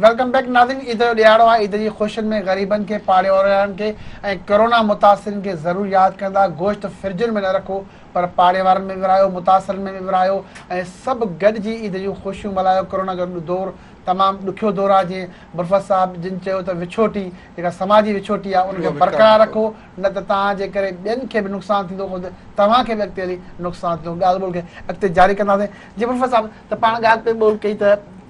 Welcome back ناظرين عيد جو ڏهاڙو آهي عيد جي خوشين ۾ غريبن کي پاڙي وارن کي ۽ ڪرونا متاثرين کي ضرور ياد ڪندا گوشت فرجن ۾ نه رکو پر پاڙي وارن ۾ به ورهايو متاثرن ۾ به ورهايو ۽ سڀ گڏجي عيد جون خوشيون ملهايو ڪرونا جو دور تمام ڏکيو دور آهي جيئن برفت صاحب جن چيو ته وڇوٽي جيڪا سماجي وڇوٽي آهي ان کي برقرار رکو نه ته توهان جي ڪري ٻين کي به نقصان ٿيندو خود توهان کي به اڳتي هلي نقصان ٿيندو ڳالهه ٻولهه کي اڳتي جاري ڪنداسين جي برفت صاحب ته پاڻ ڳالهه پئي ٻولهه ڪئي ته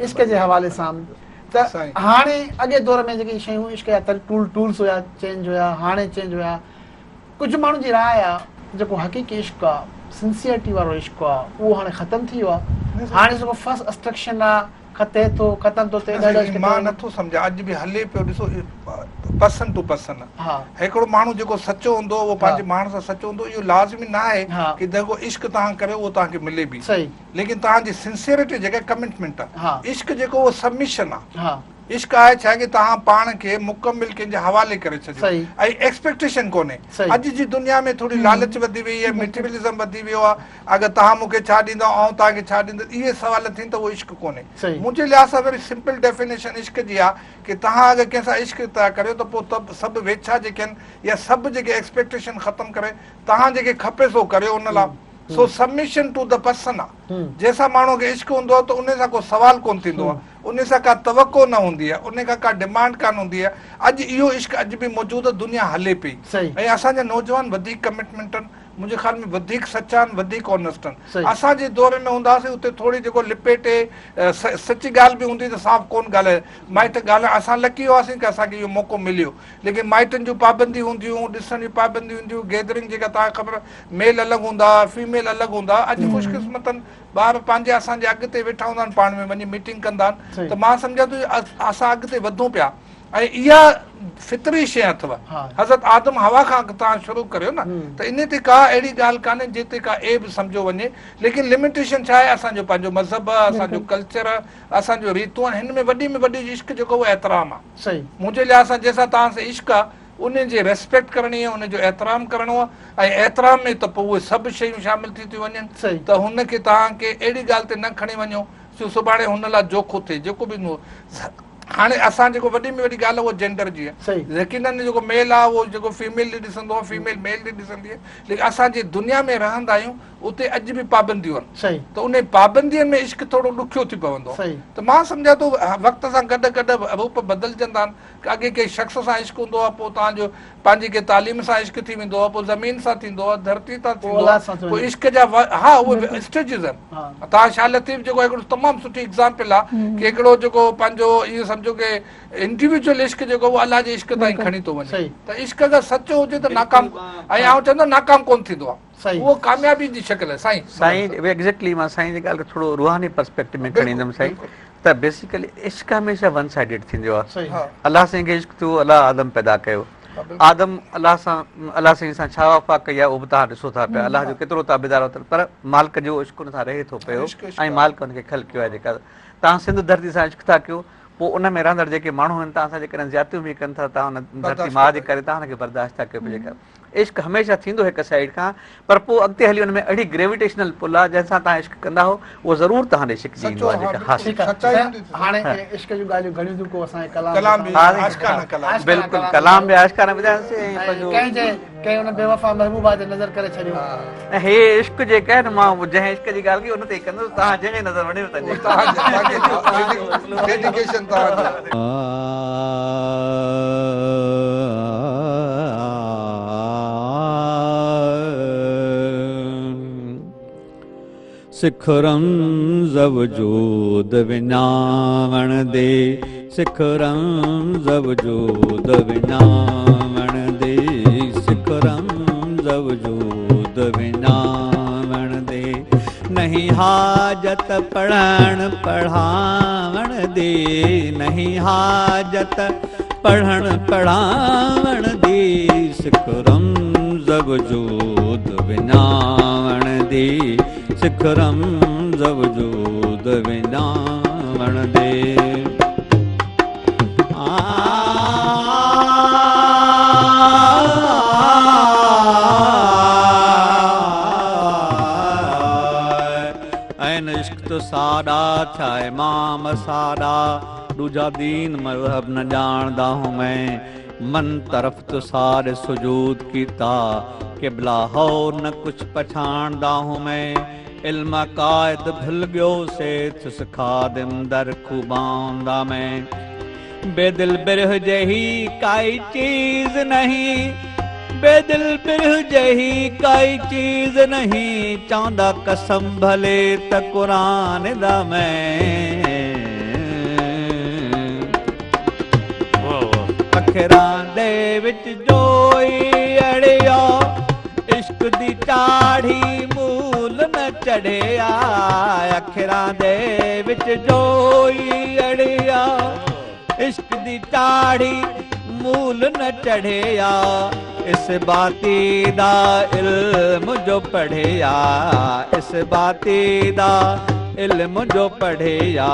عشق جي حوالي سان ته هاڻي اڳي دور ۾ جيڪي شيون عشق جا ٽول ٽولس هيا چينج هيا هاڻي چينج هيا ڪجهه ماڻهن جي راء آ ته جيڪو حقيقي عشق آ سنسيئرٽي وارو عشق آ اهو هاڻي ختم ٿي ويو آ هاڻي جيڪو فرسٽ اسٽرڪشن آ کتي ٿو ختم ٿو ٿئي ڏهه ڏهه مان نٿو سمجهان اڄ به هلي پيو ڏسو پرسن ٽو پرسن هڪڙو ماڻهو جيڪو سچو هوندو اهو پنهنجي ماڻهن سان سچو هوندو اهو لازمي نه آهي ڪي جيڪو عشق توهان ڪريو اهو توهان کي ملي به ليڪن توهان جي سنسيئرٽي جيڪا ڪمٽمينٽ آ عشق جيڪو اهو سبمشن آ عشق آهي ڇا ڪي توهان پاڻ کي مڪمل ڪنهن جي حوالي ڪري ڇڏيو ۽ ايڪسپيڪٽيشن ڪونهي. اڄ جي دنيا ۾ ٿوري لالچ وڌي وئي آهي، ميٽيريلزم وڌي ويو آهي، اگر توهان مون کي ڇا ڏيندؤ آئون توهان کي ڇا ڏيندس اهي سوال ٿين ته اهو عشق ڪونهي. منهنجي لحاظ سان ويري سمپل ڊيفينيشن عشق جي آهي ڪي توهان اگر ڪنهن سان عشق ٿا ڪريو ته پوء سڀ ويڇا جيڪي آهن يا سڀ جيڪي ايڪسپيڪٽيشن ختم ڪري توهان جيڪي کپي سو ڪريو ان لاء سو سبمشن ٽو the person آ جنهن سان ماڻهو کي عشق هوندو آ ته انهي سان ڪو سوال ڪونه ٿيندو آ انهي سان ڪا توقع نه هوندي آ انهي کان ڪا ڊمانڊ ڪانه هوندي آ اڄ اهو عشق اڄ به موجود آ دنيا هلي پئي ۽ اسان جا نوجوان وڌيڪ ڪمٽمينٽ آهن منهنجي خيال ۾ وڌيڪ سچا آهن وڌيڪ آنسٽ آهن اسان جي دور ۾ هوندا هئاسين اتي ٿوري جيڪو لپيٽي سچي ڳالهه به هوندي ته صاف ڪونه ڳالهائي مائٽ ڳالهائي اسان لڪي هئاسين ڪه اسان کي اهو موقعو مليو ليڪن مائٽن جون پابنديون هونديون هيون، ڏسڻ جون پابنديون هونديون هيون، گيدرنگ جيڪا توهان کي خبر ميل الڳ هوندا هئا، فيميل الڳ هوندا هئا، اڄ خوش قسمتن ٻار پنهنجي اسان جي اڳتي ويٺا هوندا آهن پاڻ ۾ وڃي ميٽنگ ڪندا آهن ته مان سمجهان ٿو اسان اڳتي وڌون پيا ۽ اها فطري شيء اٿو حضرت آدم حوا کان توهان شروع ڪريو نه ته انهي تي ڪا اهڙي ڳالهه ڪانهي جنهن تي ڪا عيب سمجهيو وڃي ليڪن لميٽيشن ڇا آهي اسان جو پنهنجو مذهب اسان جو ڪلچر اسان جو ريتون آهن هن ۾ وڏي ۾ وڏي عشق جيڪو اهو احترام آهي. صحيح. منهنجي لحاظ سان جنهن سان توهان سان عشق آ ان جي ريسپيڪٽ ڪرڻي آ ان جو احترام ڪرڻو آ ۽ احترام ۾ ته پوء اهي سڀ شيون شامل ٿي ٿيون وڃن صحيح. ته هن کي توهان کي اهڙي ڳالهه تي نه کڻي وڃو جو سڀاڻي هن لاء جوکو ٿئي جيڪو به هوندو هاڻي اسان جيڪو وڏي ۾ وڏي ڳالهه اها جينڊر جي آ صحيح. يقينن جيڪو ميل آ اهو جيڪو فيميل ڏي ڏسندو آ فيميل ميل ڏي ڏسندي آ ليڪن اسان جي دنيا ۾ رهندا آهيون اتي اڄ به پابنديون آهن صحيح. ته انهي پابندين ۾ عشق ٿورو ڏکيو ٿي پوندو آهي صحيح. ته مان سمجهان ٿو وقت سان گڏ گڏ روپ بدلجندا آهن اڳي ڪنهن شخص سان عشق هوندو آهي پوء توهان جو پنهنجي ڪنهن تعليم سان عشق ٿي ويندو آهي پوء زمين سان ٿيندو آهي ڌرتي تان پوء ٿيندو اولاد آهي سان ٿيو پوء وڃي. عشق جا ها اهي اسٽيجز آهن ها. توهان شاهه لطيف جيڪو هڪڙو تمام سٺي ايگزامپل آهي ڪي هڪڙو جيڪو پنهنجو اهو سمجهو ڪي انڊيويجوئل عشق جيڪو اهو الله جي عشق تائين کڻي ٿو وڃي صحيح. ته عشق اگر سچو هجي ته ناڪام ۽ آئون چوندس ناڪام ڪونه ٿيندو آهي. صحيح. اهو ڪاميابي جي شڪل آهي سائين. سائين ايگزيڪٽلي مان سائين جي ڳالهه کي ٿورو روحاني پرسپيڪٽو ۾ کڻي ايندم سائين ته بيسيڪلي عشق هميشه ون سائيڊيڊ ٿيندو آهي صحيح. الله سائين کي عشق ٿيو الله آدم پيدا ڪيو آدم الله سان الله سائين سان ڇا وفا ڪئي آهي اهو به توهان ڏسو ٿا پيا الله جو ڪيترو تابعدار هو پر مالڪ جو عشق ان سان رهي ٿو پيو ۽ مالڪ ان کي خلقيو آهي جيڪا توهان سنڌ ڌرتي سان عشق ٿا ڪيو پوء ان ۾ رهندڙ جيڪي ماڻهو آهن توهان سان جيڪڏهن زيادتيون به ڪن ٿا توهان ان ڌرتي ماء جي ڪري توهان ان کي برداشت ٿا ڪيو پيا جيڪا عشق هميشه ٿيندو هڪ سائيڊ کان پر پوء اڳتي هلي ان ۾ اهڙي گريويٽيشنل پل آهي جنهن سان توهان عشق ڪندا هو اهو ضرور توهان ڏي ڇڪجي ايندو آهي جيڪا ها ٺيڪ آهي هاڻي عشق جون ڳالهيون گهڻيون ٿيون ڪو اسان کي ڪلام به عاشقانه ڪلام بلڪل ڪلام به عاشقانه ٻڌاياسين ۽ پنهنجو ڪنهن جي ڪنهن ان بيوفا محبوبا جي نظر ڪري ڇڏيو. ۽ هي عشق جيڪا آهي نه مان جنهن عشق جي ڳالهه ڪئي ان تي ئي ڪندس توهان جنهن جي نظر وڻيو تنهن جي ڊيڊيڪيشن توهان جو. سک رمز وجود وڃاوڻ the, سک رمز وجود وڃاوڻ the, سک رمز وجود وڃاوڻ the, نهين حاجت پڙهڻ پڙهاوڻ the, نهين حاجت پڙهڻ پڙهاوڻ the, سک رمز وجود وڃاوڻ the, سک رمز وجود وڃاوڻ the. عين عشق تو ساڏا ٿيا امام ساڏا. ڏوجها دين مذهب نه ڄاڻدا هون مين من طرف تسار سجود ڪيتا قبلا هو نه ڪڇ پڇاڻدا هون مين علم عقائد ڀل ڳيو سي ٿيس خادم در خوبان دا مين بيدل برهه جهي ڪائي چيز نهين بيدل برهه جهي ڪائي چيز نهين چوندا قسم ڀلي ته قرآن دا مين اکران the وچ جوئي اڙيا عشق the چاڙهي مول نه چڙهيا اکران the وچ جوئي اڙيا عشق the چاڙهي مول نه چڙهيا اثباتي دا علم جو پڙهيا اثباتي دا علم جو پڙهيا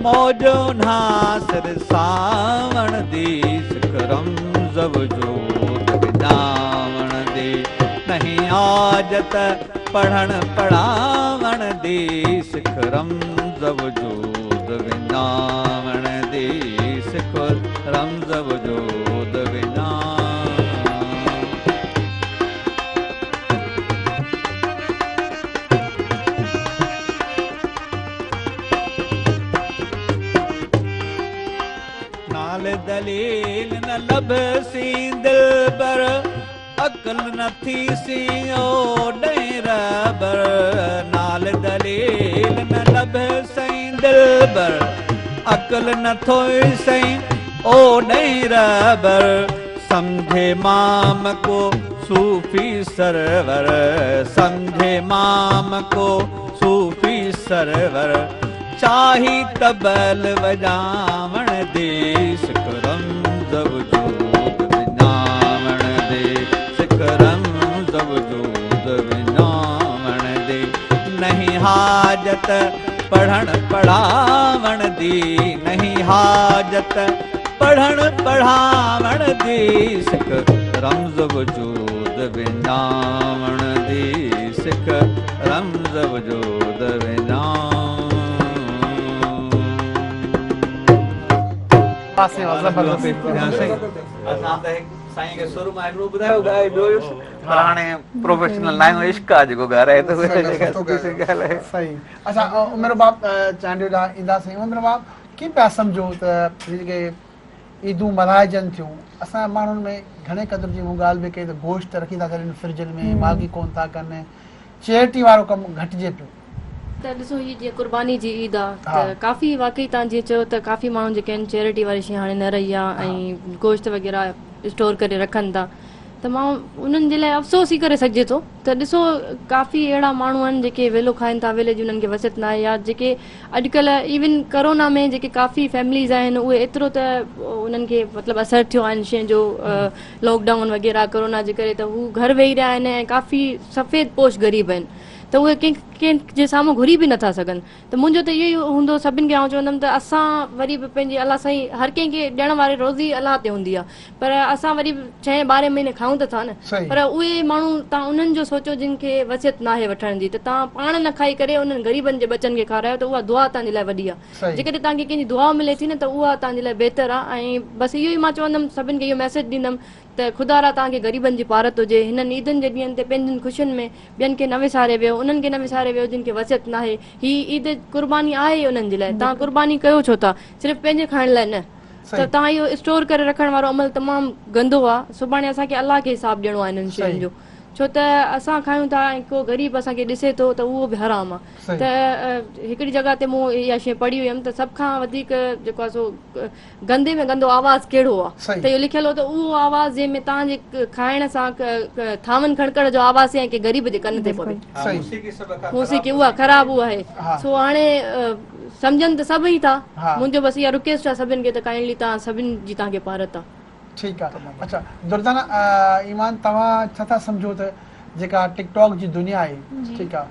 موج انهان سر ساوڻ the سک رمز وجود وڃاوڻ the نهين حاجت پڙهڻ پڙهاوڻ the سک رمز وجود وڃاوڻ the سک رمز وجود وڃاوڻ. نال دليل نه لڀسين دلبر، عقل نه ٿيسين او ڏئين رهبر. نال دليل نه لڀسين دلبر، عقل نه ٿوئسين او ڏئين رهبر. سمجهي مام ڪو صوفي سرور، سمجهي مام ڪو صوفي سرور. چاهي طبل وڄاوڻ the سک رمز وجود وڃاوڻ the سک رمز وجود وڃاوڻ the نهين حاجت پڙهڻ پڙهاوڻ the نهين حاجت پڙهڻ پڙهاوڻ the سک رمز وجود وڃاوڻ the سک رمز وجود وڃاوڻ. اسان ته سائين کي سر مان هڪڙو ٻڌايو ڳائي ٻيو هيس پر هاڻي پروفيشنل نه آهيون عشق آ جيڪو ڳارائي ٿو صحيح اچا عمر باب چانڊيو ڏانهن اينداسين عمر باب ڪيئن پيا سمجهو ته جيڪي عيدون ملهائجن ٿيون اسان جي ماڻهن ۾ گهڻي قدر جي مون ڳالهه به ڪئي ته گوشت رکي ٿا ڇڏين فرجن ۾ مالڪي ڪون ٿا ڪن چيئرٽي وارو ڪم گهٽجي پيو. ته ڏسو هي جيئن قرباني جي عيد آ ته ڪافي واقعي تان جيئن چيو ته ڪافي ماڻهو جيڪي آهن چيئرٽي واري شي هاڻي نه رهي آ ۽ گوشت وغيره اسٽور ڪري رکن ٿا ته مان انهن جي لاء افسوس ئي ڪري سگهجي ٿو ته ڏسو ڪافي اهڙا ماڻهو آهن جيڪي ويلو کائن ٿا ويلي جي انهن کي وسعت ناهي يا جيڪي اڄڪلهه ايون ڪرونا ۾ جيڪي ڪافي فيمليز آهن اهي ايترو ته انهن کي مطلب اثر ٿيو آهي ان شين جو لاڪ ڊائون وغيره ڪرونا جي ڪري ته هو گهر ويهي رهيا آهن ۽ ڪافي سفيد پوش غريب آهن ته اهي ڪنهن ڪنهن جي سامهون گهري به نٿا سگهن ته منهنجو ته اهو ئي هوندو سڀن کي آئون چوندم ته اسان وري به پنهنجي الله سائين هر ڪنهن کي ڏيڻ واري روزي الله تي هوندي آهي پر اسان وري به ڇهين ٻارهين مهيني کائون ته ٿا نه پر اهي ماڻهو تان انهن جو سوچو جن کي وصيت ناهي وٺڻ جي ته تان پاڻ نه کائي ڪري انهن غريبن جي ٻچن کي کارايو ته اها دعا تان جي لاء وڏي آهي جيڪڏهن تان کي ڪنهن جي دعا ملي ٿي نه ته اها تان جي لاء بهتر آهي ۽ بس اهو ئي مان چوندم سڀن کي اهو ميسيج ڏيندم ته خدا را تان کي غريبن جي پارت هجي هنن عيدن جي ڏينهن تي پنهنجن خوشين ۾ ٻين کي نه وساري ويهو انهن کي نه وساري ويهو جن کي وصيت ناهي هي عيد قرباني آهي ئي انهن جي لاء تان قرباني ڪيو ڇو ٿا صرف پنهنجي کائڻ لاء نه ته توهان اهو اسٽور ڪري رکڻ وارو عمل تمام گندو آ سڀاڻي اسان کي الله کي حساب ڏيڻو آ انهن شين جو ڇو ته اسان کايون ٿا ۽ ڪو غريب اسان کي ڏسي ٿو ته اهو به حرام آ ته هڪڙي جڳهه تي مون اها شي پڙهي هيم ته سڀ کان وڌيڪ جيڪو آ سو گندي ۾ گندو آواز ڪهڙو آ ته اهو لکيل هو ته اهو آواز جنهن ۾ توهان جي کائڻ سان ٿانون کڙڪڻ جو آواز ۽ ڪنهن غريب جي ڪن تي پوي موسيقي اها خراب اها آهي سو هاڻي سمجهن ته سڀ ئي ٿا منهنجو بس اها رڪويسٽ آهي سڀن کي ته ڪائنڊلي توهان سڀن جي توهان کي پارت آهي. ٺيڪ آ اڇا دردانه ايمان توهان ڇا ٿا سمجهو ته جيڪا ٽڪ ٽاڪ جي دنيا آهي ٺيڪ آ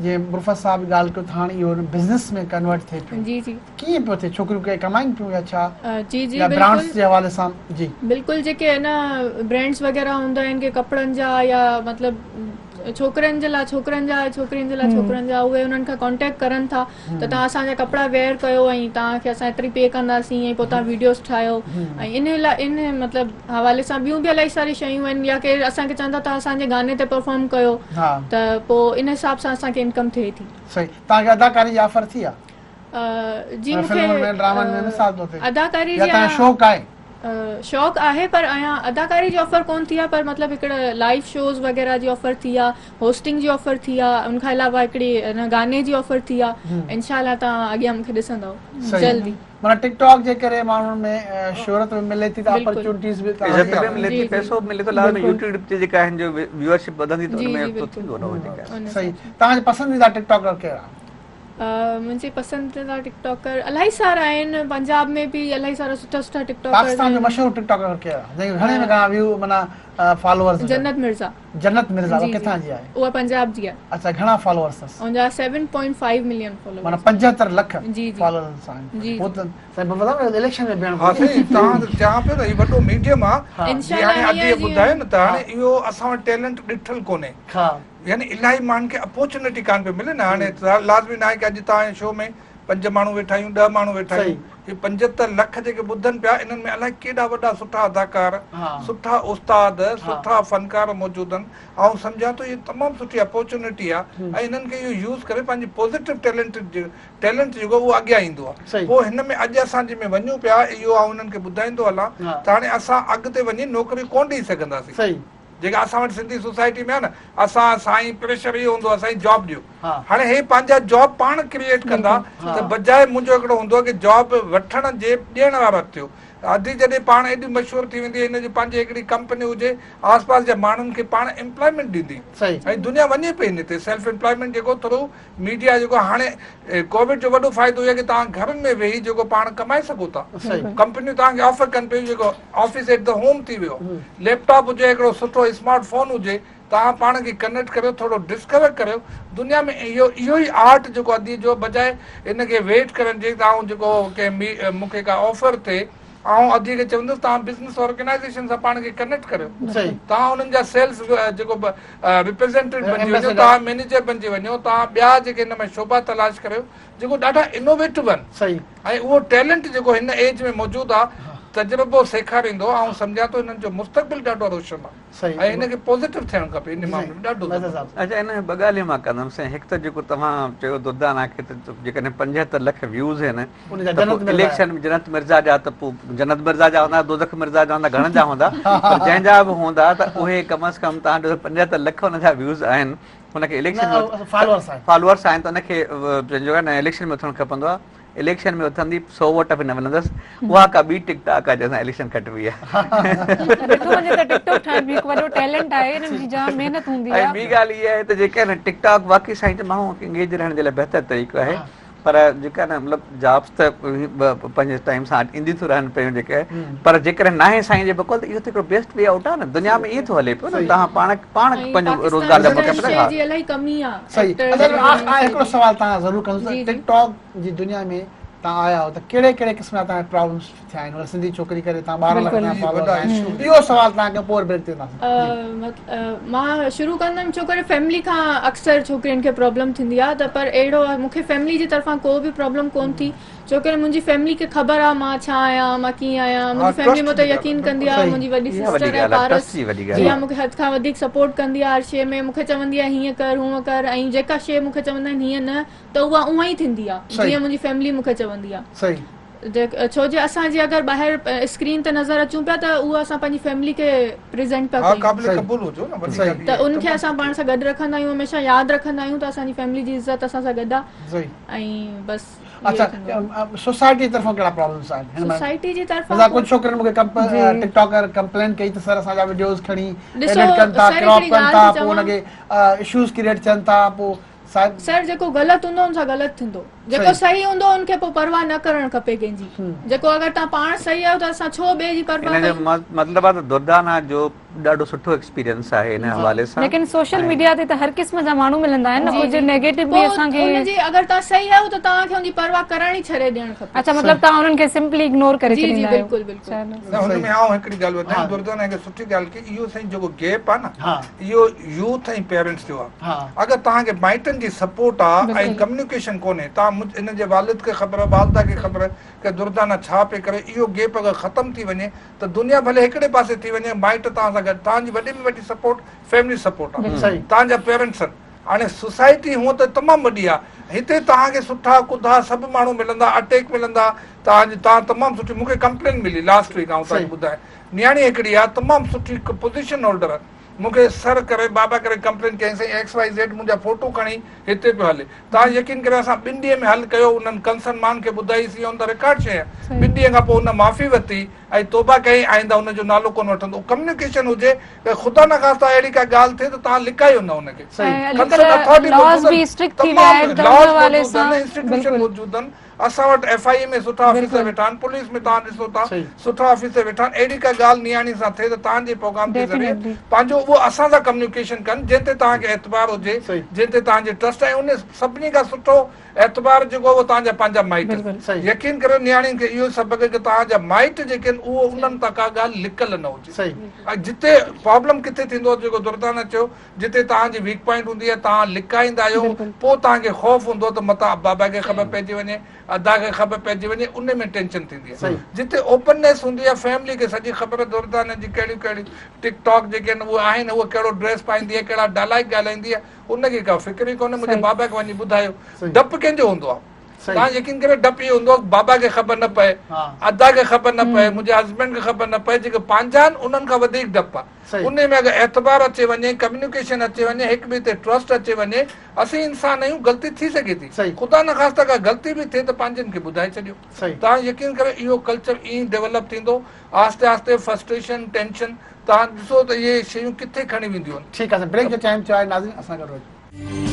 جيئن برفت صاحب به ڳالهه ڪيو ته هاڻي اهو بزنس ۾ ڪنورٽ ٿئي پيو جي جي ڪيئن پيو ٿئي ڇوڪريون ڪي ڪمائين پيون يا ڇا جي جي يا برانڊس جي حوالي سان جي بلڪل جيڪي ان برانڊس وغيره هوندا آهن ڪي ڪپڙن جا يا مطلب ڇوڪرن جي لاء ڇوڪرن جا ڇوڪرين جي لاء ڇوڪرن جا اهي انهن کان ڪانٽيڪٽ ڪرن ٿا ته توهان اسان جا ڪپڙا ويئر ڪيو ۽ توهان کي اسان ايتري پي ڪنداسين ۽ پوء توهان ويڊيوز ٺاهيو ۽ ان لاء ان مطلب حوالي سان ٻيون به الاهي ساري شيون آهن يا ڪير اسان کي چون ٿا توهان اسان جي گاني تي پرفارم ڪيو ته پوء ان حساب سان اسان کي انڪم ٿئي ٿي. صحيح توهان کي اداڪاري جي آفر ٿي آ؟ جي مون کي فلمن ۾ ڊرامن ۾ مثال طور تي اداڪاري يا جي توهان شوق آهي؟ شوق آهي پر اڃا اداڪاري جي آفر ڪون ٿي آهي پر مطلب هڪڙا لائيو شوز وغيره جي آفر ٿي آهي هوسٽنگ جي آفر ٿي آهي ان کان علاوه هڪڙي ان گاني جي آفر ٿي آهي انشاء الله توهان اڳيان مون کي ڏسندؤ جلدي. معنيٰ ٽڪ ٽاڪ جي ڪري ماڻهن ۾ شهرت به ملي ٿي ته اپرچونٽيز به عزت به ملي ٿي پئسو به ملي ٿو لازمي يوٽيوب تي جيڪا آهن جو ويوئرشپ وڌندي ته ان ۾ ته ٿيندو نه اهو جيڪا صحيح توهان جو پسنديده ٽڪ ٽاڪر ڪير آهي؟ منهنجي پسنديده ٽڪ ٽاڪر الاهي سارا آهن پنجاب ۾ به الاهي سارا سٺا سٺا ٽڪ ٽاڪرز پاڪستان جو مشهور ٽڪ ٽاڪر ڪير آهي جنهن کي گهڻي ۾ گهڻا ويو معنيٰ فالوورز هجن؟ جنت مرزا. جنت مرزا اها ڪٿان جي آهي؟ اها پنجاب جي آهي. اڇا گهڻا فالوورز اٿس؟ ان جا 7.5 ملين فالوورز معنيٰ 75 لک فالوورز آهن. جي پوء ته سائين بابا صاحب اليڪشن ۾ بيهڻ ها سائين توهان ته چوان پيو ته هي وڏو ميڊيم آهي جي هاڻي اديء ٻڌايو نه ته هاڻي اهو اسان وٽ ٽيلنٽ ڏٺل ڪونهي. يعني الاهي ماڻهن کي اپورچونيٽي ڪانه پئي ملي نه هاڻي لازمي ناهي ڪه اڄ توهان جي شو ۾ پنج ماڻهو ويٺا آهيون ڏهه ماڻهو ويٺا آهيون هي 75 لک جيڪي ٻڌن پيا انهن ۾ الائي ڪيڏا وڏا سٺا اداڪار سٺا استاد سٺا فنڪار موجود آهن آئون سمجهان ٿو هي تمام سٺي اپورچونيٽي آهي ۽ انهن کي اهو يوز ڪري پنهنجي پوزيٽو ٽيلنٽ ٽيلنٽ جيڪو اهو اڳيان ايندو آهي پوء هن ۾ اڄ اسان جنهن ۾ وڃون پيا اهو آئون انهن کي ٻڌائيندو هلان ته هاڻي اسان اڳتي وڃي نوڪري ڪونه ڏئي سگهنداسين جيڪا اسان وٽ سنڌي سوسائٽي ۾ آهي نه اسان سائين پريشر اهو هوندو آهي سائين جاب ڏيو هاڻي هي پنهنجا جاب پاڻ ڪريئيٽ ڪندا ته بجاء منهنجو هڪڙو هوندو آهي ڪي جاب وٺڻ جي ڏيڻ وارا ٿيو ادي جڏهن پاڻ ايڏي مشهور ٿي ويندي هن جي پنهنجي هڪڙي ڪمپني هجي آس پاس جا ماڻهن کي پاڻ امپلائمينٽ ڏيندي ۽ دنيا وڃي پئي هن تي سيلف امپلائمينٽ جيڪو ٿرو ميڊيا جيڪو هاڻي ڪووڊ جو وڏو فائدو اهو آهي ڪي توهان گهرن ۾ ويهي جيڪو پاڻ ڪمائي سگهو ٿا ڪمپنيون توهان کي آفر ڪن پيون جيڪو آفيس ايٽ the home ٿي ويو ليپ ٽاپ هجي هڪڙو سٺو اسمارٽ فون هجي توهان پاڻ کي ڪنيڪٽ ڪريو ٿورو ڊسڪور ڪريو دنيا ۾ اهو اهو ئي آرٽ جيڪو ادي جو بجاء ان کي ويٽ ڪرڻ جي ته آئون جيڪو ڪنهن مون کي ڪا آفر ٿئي آئون ادي کي چوندس توهان بزنس آرگنائيزيشن سان پاڻ کي ڪنيڪٽ ڪريو توهان انهن جا سيلز جيڪو ريپريزينٽيٽو بنجي وڃو توهان مينيجر بنجي وڃو توهان ٻيا جيڪي هن ۾ شعبا تلاش ڪريو جيڪو ڏاڍا انوويٽو آهن ۽ اهو ٽيلنٽ جيڪو هن ايج ۾ موجود آهي تجربو سيکاريندو آئون سمجهان ٿو هنن جو مستقبل ڏاڍو روشن آهي ۽ هن کي پوزيٽو ٿيڻ کپي ان معاملي ۾ ڏاڍو زبردست. اڇا ان ۾ ٻه ڳالهيون مان ڪندم سائين هڪ ته جيڪو توهان چيو دردانه کي ته جيڪڏهن 75 لک ويوز آهن ته پوء اليڪشن ۾ جنت مرزا جا ته پوء جنت مرزا جا هوندا دوزخ مرزا جا هوندا گهڻن جا هوندا پر جنهن جا به هوندا ته اهي ڪم از ڪم تان ڏسو 75 لک ان جا ويوز آهن ان کي اليڪشن ۾ فالوورس آهن فالوورس آهن ته ان کي پنهنجو آهي نه اليڪشن ۾ اٿڻ کپندو آهي اليڪشن ۾ اٿندي 100 ووٽ به نه ملندس اها ڪا ٻي ٽڪ ٽاڪ آهي جنهن سان اليڪشن کٽبي آهي. ڏٺو وڃي ته ٽڪ ٽاڪ ٺاهڻ به هڪ وڏو ٽيلنٽ آهي انهن جي جام محنت هوندي آهي. ۽ ٻي ڳالهه اها آهي ته جيڪي آهن ٽڪ ٽاڪ واقعي سائين ته ماڻهو انگيج رهڻ جي لاء بهتر طريقو آهي پر جيڪا نه مطلب جابس ته پنهنجي ٽائيم سان اينديون ٿيون رهن پيون جيڪي پر جيڪڏهن ناهي سائين جي بقول ته اهو ته هڪڙو بيسٽ وي آئوٽ آهي نه دنيا ۾ ائين ٿو هلي پيو نه توهان پاڻ پاڻ پنهنجو روزگار جا موقعا پيدا ها جي الاهي ڪمي آ صحيح اچا هڪڙو سوال توهان ضرور ڪندس ته ٽڪ ٽاڪ جي دنيا ۾ توهان آيا آهيو ته ڪهڙي ڪهڙي قسم جا توهان کي پرابلمس ٿيا آهن مطلب سنڌي ڇوڪري ڪري توهان 12 لک توهان فالوورز آهن اهو سوال توهان کي پوء بريڪ تي اينداسين. مان شروع ڪندم ڇو ڪري فيملي کان اڪثر ڇوڪرين کي پرابلم ٿيندي آهي ته پر اهڙو مون کي فيملي جي طرفان ڪو به پرابلم ڪون ٿي ڇو ڪري منهنجي فيملي کي خبر آهي مان ڇا آهيان مان ڪيئن آهيان منهنجي فيملي مون تي يقين ڪندي آهي منهنجي وڏي سسٽر آهي پارس اها مون کي حد کان وڌيڪ سپورٽ ڪندي آهي هر شيء ۾ مون کي چوندي آهي هيئن ڪر هونئن ڪر ۽ جيڪا شيء مون کي چوندا آهن هيئن نه ته اها اونئن ئي ٿيندي آهي جيئن منهنجي فيملي مون کي چوندي آهي. ڇو جو اسان جي اگر ٻاهر اسڪرين تي نظر اچون پيا ته اهو اسان پنهنجي فيملي کي پريزنٽ پيا ڪيون ته ان کي اسان پاڻ سان گڏ رکندا آهيون هميشه ياد رکندا آهيون ته اسان جي فيملي جي عزت اسان سان گڏ آهي ۽ بس اچها سوسائٽي جي طرفان ڪهڙا پرابلمس آهن سوسائٽي جي طرفان مثلا ڪجهه ڇوڪرين مونکي ٽڪ ٽاڪر ڪمپلين ڪئي ته سر اسان جا وڊيوز کڻي ايڊٽ ڪن ٿا ڪراپ ڪن ٿا پوء ان کي اشوز ڪريئيٽ ٿين ٿا پوء سر جيڪو غلط هوندو ان سان غلط ٿيندو. جيڪو صحيح هوندو ان کي پوء پرواهه نه ڪرڻ کپي ڪنهن جي. جيڪو اگر توهان پاڻ صحيح آهيو ته اسان ڇو ٻئي جي پرواهه ان جو ڪيون. مطلب آهي ته دردانه جو ڏاڍو سٺو ايڪسپيرينس آهي ان حوالي سان. ليڪن سوشل ميڊيا تي ته هر قسم جا ماڻهو ملندا آهن نه ڪجهه نيگيٽو به اسان کي. پوء ان جي اگر توهان صحيح آهيو ته توهان کي ان جي پرواهه ڪرڻ ئي ڇڏي ڏيڻ کپي. اڇا مطلب توهان انهن کي سمپلي اگنور ڪري جي جي ڇڏيندا آهيو. بلڪل بلڪل. نه هن ۾ آئون هڪڙي ڳالهه وڌايان دردانه هڪ سٺي ڳالهه ڪئي اهو سائين جيڪو گيپ آهي نه اهو يوٿ ۽ پيرنٽس جو آهي اگر توهان کي مائٽن جي سپورٽ آهي ۽ ڪميونيڪيشن ڪونهي توهان ان جي والد کي خبر والده کي خبر ڪه دردانه ڇا پئي ڪري اهو گيپ اگر ختم ٿي وڃي ته دنيا ڀلي هڪڙي پاسي ٿي وڃي مائٽ توهان سان گڏ توهان جي وڏي ۾ وڏي سپورٽ فيملي سپورٽ آهي توهان جا پيرنٽس آهن هاڻي سوسائٽي هونء ته تمام وڏي آهي هتي توهان کي سٺا ڪڌا سڀ ماڻهو ملندا اٽيڪ ملندا توهان جي توهان تمام سٺي مون کي ڪمپلين ملي لاسٽ ويڪ آئون توهان کي ٻڌايان نياڻي هڪڙي آهي تمام سٺي پوزيشن هولڊر مون کي سر ڪري بابا ڪري ڪمپلين ڪيائين سائين ايڪس وائي زيڊ منهنجا فوٽو کڻي هتي پيو هلي توهان يقين ڪريو اسان ٻن ڏينهن ۾ حل ڪيو انهن ڪنسرن مان کي ٻڌائي سين آن the record شيء آهي ٻن ڏينهن کان پوء ان معافي ورتي ۽ توبه ڪيائين آئنده ان جو نالو ڪونه وٺندو ڪميونيڪيشن هجي ته خدا نخواسته اهڙي ڪا ڳالهه ٿئي ته توهان لڪايو نه ان کي ڪنسرن اٿارٽي موجود آهن تمام لاز موجود آهن انسٽيٽيوشن موجود آهن اسان وٽ ايف I اي ۾ سٺا آفيسر ويٺا آهن، پوليس ۾ توهان ڏسو ٿا سٺا آفيسر ويٺا آهن، اهڙي ڪا ڳالهه نياڻي سان ٿئي ته توهان جي پروگرام جي ذريعي پنهنجو اهو اسان سان ڪميونيڪيشن ڪن جنهن تي توهان کي اعتبار هجي جنهن تي توهان جي ٽرسٽ ۽ ان سڀني کان سٺو اعتبار جيڪو آهي اهو توهان جا پنهنجا مائٽ آهن يقين ڪريو نياڻين کي اهو سبق آهي ته توهان جا مائٽ جيڪي آهن اهو انهن تان ڪا ڳالهه لڪل نه هجي ۽ جتي پرابلم ڪٿي ٿيندو آهي جيڪو دردانه چيو جتي توهان جي ويڪ پوائنٽ هوندي آهي توهان لڪائيندا آهيو پوء توهان کي خوف هوندو آهي ته متان بابا کي خبر پئجي وڃي ادا کي خبر پئجي وڃي ان ۾ ٽينشن ٿيندي آهي جتي اوپننيس هوندي آهي فيملي کي سڄي خبر دردانه جي ڪهڙيون ڪهڙيون ٽڪ ٽاڪ جيڪي آهن اهي آهن هوء ڪهڙو ڊريس پائيندي آهي ڪهڙا ڊائلاگ ڳالهائيندي آهي ان کي ڪا فڪر ئي ڪونهي منهنجي بابا کي وڃي ٻڌايو ڊپ ڪنهن جو هوندو آهي توهان يقين ڪريو ڊپ اهو هوندو آهي بابا کي خبر نه پئي ادا کي خبر نه پئي منهنجي هسبينڊ کي خبر نه پئي جيڪي پنهنجا آهن انهن کان وڌيڪ ڊپ آهي انهي ۾ اگر اعتبار اچي وڃي، ڪميونيڪيشن اچي وڃي، هڪ ٻئي تي ٽرسٽ اچي وڃي، اسين انسان آهيون غلطي ٿي سگهي ٿي، خدا نخواسته ڪا غلطي به ٿئي ته پنهنجن کي ٻڌائي ڇڏيو. توهان يقين ڪريو اهو ڪلچر ائين ڊولپ ٿيندو آهستي آهستي فرسٽريشن، ٽينشن توهان ڏسو ته اهي شيون ڪٿي کڻي وينديون آهن. ٺيڪ آهي سائين بريڪ جو ٽائيم ٿيو آهي ناظرين اسان گڏ رهجو.